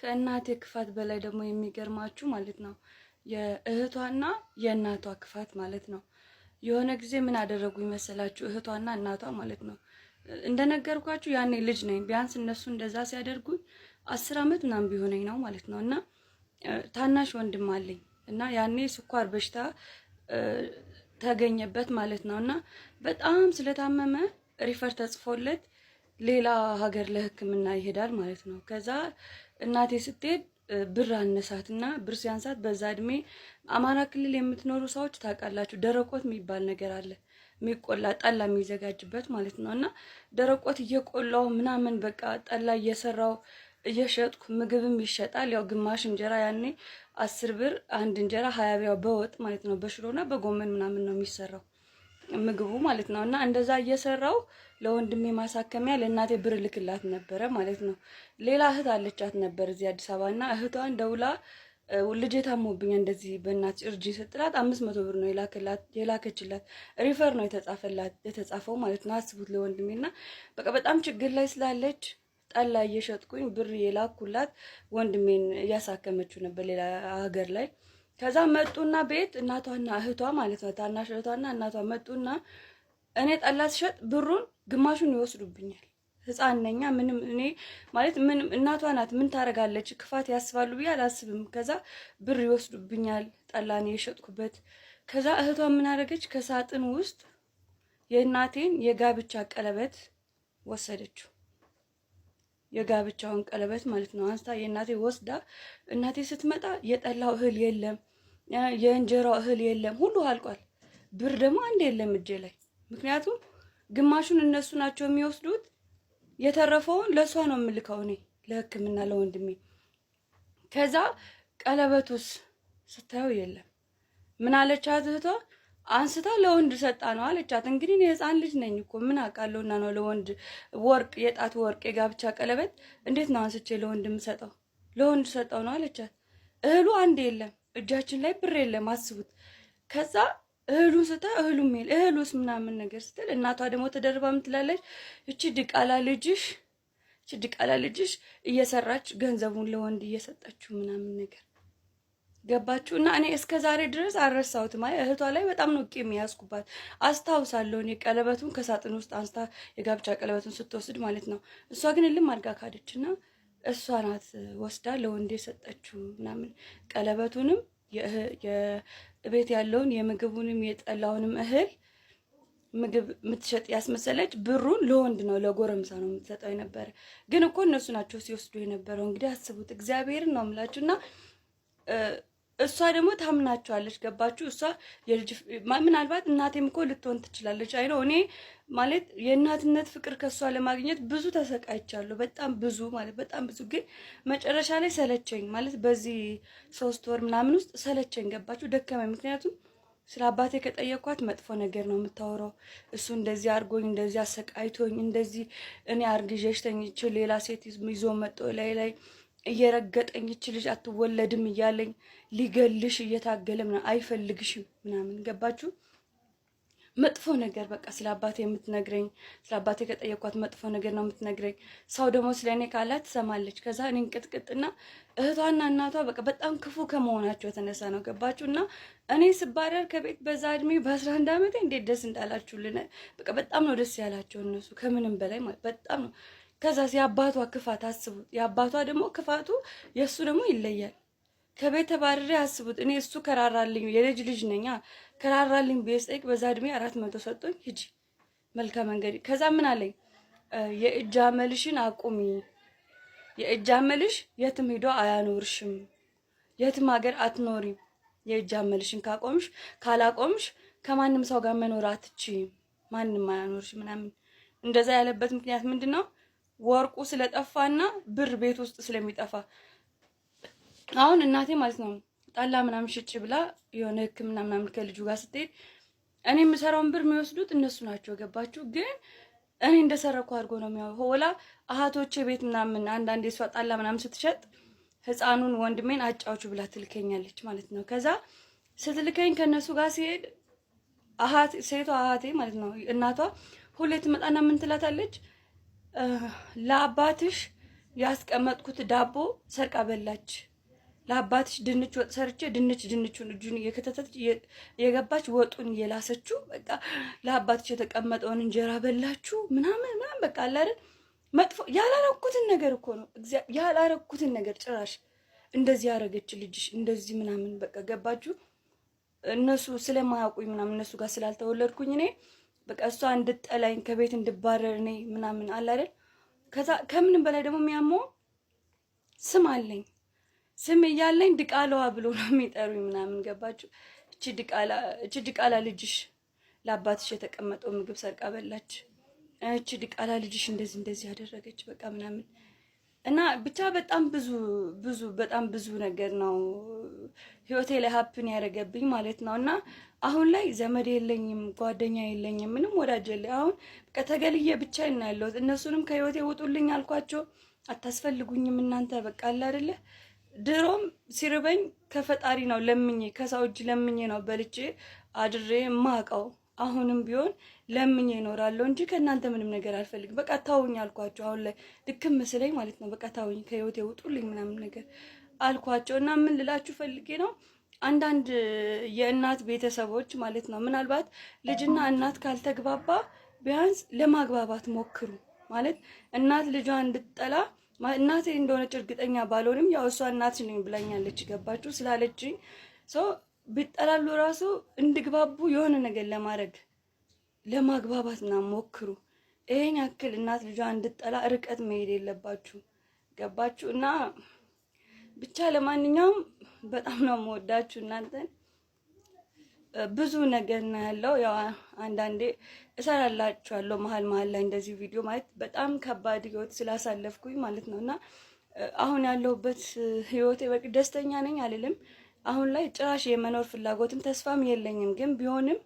ከእናቴ ክፋት በላይ ደግሞ የሚገርማችሁ ማለት ነው የእህቷና የእናቷ ክፋት ማለት ነው። የሆነ ጊዜ ምን አደረጉ ይመሰላችሁ? እህቷና እናቷ ማለት ነው። እንደነገርኳችሁ ያኔ ልጅ ነኝ። ቢያንስ እነሱ እንደዛ ሲያደርጉኝ 10 ዓመት ምናምን ቢሆነኝ ነው ማለት ነው። እና ታናሽ ወንድም አለኝ እና ያኔ ስኳር በሽታ ተገኘበት ማለት ነው። እና በጣም ስለታመመ refer ተጽፎለት ሌላ ሀገር ለሕክምና ይሄዳል ማለት ነው። ከዛ እናቴ ስትሄድ ብር አነሳት እና ብር ሲያንሳት በዛ እድሜ አማራ ክልል የምትኖሩ ሰዎች ታውቃላችሁ፣ ደረቆት የሚባል ነገር አለ፣ የሚቆላ ጠላ የሚዘጋጅበት ማለት ነው። እና ደረቆት እየቆላው ምናምን በቃ ጠላ እየሰራው እየሸጥኩ ምግብም ይሸጣል። ያው ግማሽ እንጀራ ያኔ 10 ብር፣ አንድ እንጀራ 20 ብር፣ ያው በወጥ ማለት ነው፣ በሽሮና በጎመን ምናምን ነው የሚሰራው ምግቡ ማለት ነው። እና እንደዛ እየሰራው ለወንድሜ ማሳከሚያ ለእናቴ ብር ልክላት ነበረ ማለት ነው። ሌላ እህት አለቻት ነበር እዚህ አዲስ አበባ እና እህቷን ደውላ ልጄ ታሞብኛ እንደዚህ በእናትሽ እርጂ ስትላት 500 ብር ነው የላከችላት። Refer ነው የተጻፈላት የተጻፈው ማለት ነው። አስቡት ለወንድሜ እና በቃ በጣም ችግር ላይ ስላለች ጠላ እየሸጥኩኝ ብር የላኩላት ወንድሜን እያሳከመችው ነበር ሌላ ሀገር ላይ። ከዛ መጡና ቤት እናቷና እህቷ ማለት ነው፣ ታናሽ እህቷና እናቷ መጡና እኔ ጠላ ስሸጥ ብሩን ግማሹን ይወስዱብኛል። ህፃን ነኛ፣ ምንም እኔ ማለት ምንም እናቷ ናት፣ ምን ታደርጋለች? ክፋት ያስባሉ ብዬ አላስብም። ከዛ ብር ይወስዱብኛል ጠላ እኔ የሸጥኩበት። ከዛ እህቷ ምን አደረገች? ከሳጥን ውስጥ የእናቴን የጋብቻ ቀለበት ወሰደችው። የጋብቻውን ቀለበት ማለት ነው። አንስታ የእናቴ ወስዳ እናቴ ስትመጣ የጠላው እህል የለም፣ የእንጀራው እህል የለም፣ ሁሉ አልቋል። ብር ደግሞ አንድ የለም እጄ ላይ። ምክንያቱም ግማሹን እነሱ ናቸው የሚወስዱት፣ የተረፈውን ለእሷ ነው የምልከው እኔ ለሕክምና ለወንድሜ። ከዛ ቀለበቱስ ስታየው የለም። ምን አለቻት እህቷ? አንስታ ለወንድ ሰጣ ነው አለቻት። እንግዲህ እኔ የህፃን ልጅ ነኝ እኮ፣ ምን አውቃለሁና ነው ለወንድ ወርቅ፣ የጣት ወርቅ፣ የጋብቻ ቀለበት እንዴት ነው አንስቼ ለወንድ የምሰጠው? ለወንድ ሰጠው ነው አለቻት። እህሉ አንድ የለም፣ እጃችን ላይ ብር የለም። አስቡት። ከዛ እህሉን ስታ እህሉም የለ፣ እህሉስ ምናምን ነገር ስትል እናቷ ደግሞ ተደርባ ምን ትላለች? እቺ ድቃላ ልጅሽ እየሰራች ገንዘቡን ለወንድ እየሰጠችው ምናምን ነገር። ገባችሁ? እና እኔ እስከ ዛሬ ድረስ አልረሳሁትም። አይ እህቷ ላይ በጣም ነው ቂም የያዝኩባት። አስታውሳለሁ። እኔ ቀለበቱን ከሳጥን ውስጥ አንስታ የጋብቻ ቀለበቱን ስትወስድ ማለት ነው። እሷ ግን እልም አድርጋ ካደች እና እሷ ናት ወስዳ ለወንድ የሰጠችው ምናምን፣ ቀለበቱንም የቤት ያለውን የምግቡንም የጠላውንም እህል ምግብ የምትሸጥ ያስመሰለች ብሩን ለወንድ ነው ለጎረምሳ ነው የምትሰጠው የነበረ። ግን እኮ እነሱ ናቸው ሲወስዱ የነበረው። እንግዲህ አስቡት፣ እግዚአብሔርን ነው የምላችሁ እና እሷ ደግሞ ታምናቸዋለች። ገባችሁ? እሷ የልጅ ምናልባት እናቴም እኮ ልትሆን ትችላለች። አይ ነው እኔ ማለት የእናትነት ፍቅር ከእሷ ለማግኘት ብዙ ተሰቃይቻለሁ። በጣም ብዙ ማለት በጣም ብዙ። ግን መጨረሻ ላይ ሰለቸኝ ማለት በዚህ 3 ወር ምናምን ውስጥ ሰለቸኝ። ገባችሁ? ደከመኝ። ምክንያቱም ስለ አባቴ ከጠየኳት መጥፎ ነገር ነው የምታወራው። እሱ እንደዚህ አድርጎኝ፣ እንደዚህ አሰቃይቶኝ፣ እንደዚህ እኔ አርግዤሽ ተኝቼ ሌላ ሴት ይዞ መጥቶ ላይ ላይ እየረገጠኝ፣ ይች ልጅ አትወለድም እያለኝ ሊገልሽ እየታገለ ምናምን፣ አይፈልግሽም ምናምን። ገባችሁ? መጥፎ ነገር በቃ ስለ አባቴ የምትነግረኝ፣ ስለ አባቴ ከጠየኳት መጥፎ ነገር ነው የምትነግረኝ። ሰው ደግሞ ስለ እኔ ካላት ትሰማለች። ከዛ እኔን ቅጥቅጥና እህቷና እናቷ በቃ በጣም ክፉ ከመሆናቸው የተነሳ ነው። ገባችሁ? እና እኔ ስባረር ከቤት በዛ እድሜ በ11 ዓመቴ እንዴት ደስ እንዳላችሁልን፣ በቃ በጣም ነው ደስ ያላቸው እነሱ ከምንም በላይ ማለት በጣም ነው። ከዛ የአባቷ ክፋት አስቡት። የአባቷ ደግሞ ክፋቱ የእሱ ደግሞ ይለያል። ከቤት ተባርሬ አስቡት። እኔ እሱ ከራራልኝ፣ የልጅ ልጅ ነኛ፣ ከራራልኝ ብዬ ስጠይቅ በዛ እድሜ 400 ሰጡኝ። ሂጂ መልካም መንገድ። ከዛ ምን አለኝ? የእጅ አመልሽን አቁሚ፣ የእጅ አመልሽ የትም ሄዶ አያኖርሽም፣ የትም ሀገር አትኖሪም። የእጅ አመልሽን ካቆምሽ፣ ካላቆምሽ ከማንም ሰው ጋር መኖር አትችይም፣ ማንም አያኖርሽ ምናምን። እንደዛ ያለበት ምክንያት ምንድን ነው? ወርቁ ስለጠፋና ብር ቤት ውስጥ ስለሚጠፋ። አሁን እናቴ ማለት ነው ጠላ ምናምን ሽጭ ብላ የሆነ ሕክምና ምናምን ከልጁ ጋር ስትሄድ እኔ የምሰራውን ብር የሚወስዱት እነሱ ናቸው። ገባችሁ? ግን እኔ እንደሰረኩ አድርጎ ነው የሚያው። ወላ አሃቶቼ ቤት ምናምን አንዳንዴ እሷ ጠላ ምናምን ስትሸጥ ህፃኑን ወንድሜን አጫዎቹ ብላ ትልከኛለች ማለት ነው። ከዛ ስትልከኝ ከእነሱ ጋር ሲሄድ አሃት ሴቷ አሃቴ ማለት ነው እናቷ ሁሌ ትመጣና ምን ትላታለች? ለአባትሽ ያስቀመጥኩት ዳቦ ሰርቃ በላች። ለአባትሽ ድንች ወጥ ሰርቼ ድንቹን እጁን እየከተተች እየገባች ወጡን እየላሰችው፣ በቃ ለአባትሽ የተቀመጠውን እንጀራ በላችሁ ምናምን ምናምን፣ በቃ አለ አይደል መጥፎ ያላረኩትን ነገር እኮ ነው፣ ያላረኩትን ነገር ጭራሽ እንደዚህ ያደረገች ልጅሽ እንደዚህ ምናምን፣ በቃ ገባችሁ። እነሱ ስለማያውቁኝ ምናምን፣ እነሱ ጋር ስላልተወለድኩኝ እኔ በቃ እሷ እንድጠላኝ፣ ከቤት እንድባረር እኔ ምናምን አለ አይደል። ከዛ ከምንም በላይ ደግሞ የሚያመው ስም አለኝ። ስም እያለኝ ድቃለዋ ብሎ ነው የሚጠሩኝ ምናምን፣ ገባችሁ። እቺ ድቃላ ልጅሽ ለአባትሽ የተቀመጠው ምግብ ሰርቃ በላች። እቺ ድቃላ ልጅሽ እንደዚህ እንደዚህ ያደረገች በቃ ምናምን። እና ብቻ በጣም ብዙ ብዙ በጣም ብዙ ነገር ነው ህይወቴ ላይ happen ያደረገብኝ ማለት ነው። እና አሁን ላይ ዘመድ የለኝም፣ ጓደኛ የለኝም፣ ምንም ወዳጅ የለኝ። አሁን በቃ ተገልዬ ብቻዬን ነው ያለሁት። እነሱንም ከህይወቴ ውጡልኝ አልኳቸው። አታስፈልጉኝም እናንተ፣ በቃ አለ አይደለ፣ ድሮም ሲርበኝ ከፈጣሪ ነው ለምኜ፣ ከሰው እጅ ለምኜ ነው በልቼ አድሬ ማቀው። አሁንም ቢሆን ለምኜ እኖራለሁ እንጂ ከእናንተ ምንም ነገር አልፈልግም። በቃ ታውኝ አልኳቸው። አሁን ላይ ድክም ስለኝ ማለት ነው። በቃ ታውኝ፣ ከህይወቴ ውጡልኝ ምናምን ነገር አልኳቸው። እና ምን ልላችሁ ፈልጌ ነው፣ አንዳንድ የእናት ቤተሰቦች ማለት ነው፣ ምናልባት ልጅና እናት ካልተግባባ ቢያንስ ለማግባባት ሞክሩ። ማለት እናት ልጇ እንድትጠላ፣ እናቴ እንደሆነች እርግጠኛ ባልሆንም ያው እሷ እናትሽ ነኝ ብላኛለች፣ ገባችሁ፣ ስላለችኝ ሰው ቢጠላሉ ራሱ እንዲግባቡ የሆነ ነገር ለማድረግ ለማግባባት ምናምን ሞክሩ። ይሄን ያክል እናት ልጇ እንድጠላ ርቀት መሄድ የለባችሁ። ገባችሁ? እና ብቻ ለማንኛውም በጣም ነው የምወዳችሁ እናንተን። ብዙ ነገር ነው ያለው። ያው አንዳንዴ እሰራላችኋለሁ መሀል መሀል ላይ እንደዚህ ቪዲዮ፣ ማለት በጣም ከባድ ህይወት ስላሳለፍኩኝ ማለት ነው። እና አሁን ያለሁበት ህይወቴ በቃ ደስተኛ ነኝ አልልም። አሁን ላይ ጭራሽ የመኖር ፍላጎትም ተስፋም የለኝም። ግን ቢሆንም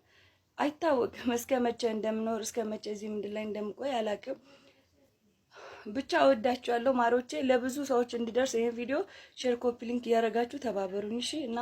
አይታወቅም እስከ መቼ እንደምኖር፣ እስከ መቼ እዚህ ምድር ላይ እንደምቆይ አላቅም። ብቻ እወዳችኋለሁ ማሮቼ። ለብዙ ሰዎች እንዲደርስ ይህን ቪዲዮ share፣ copy link እያደረጋችሁ ተባበሩኝ እሺ እና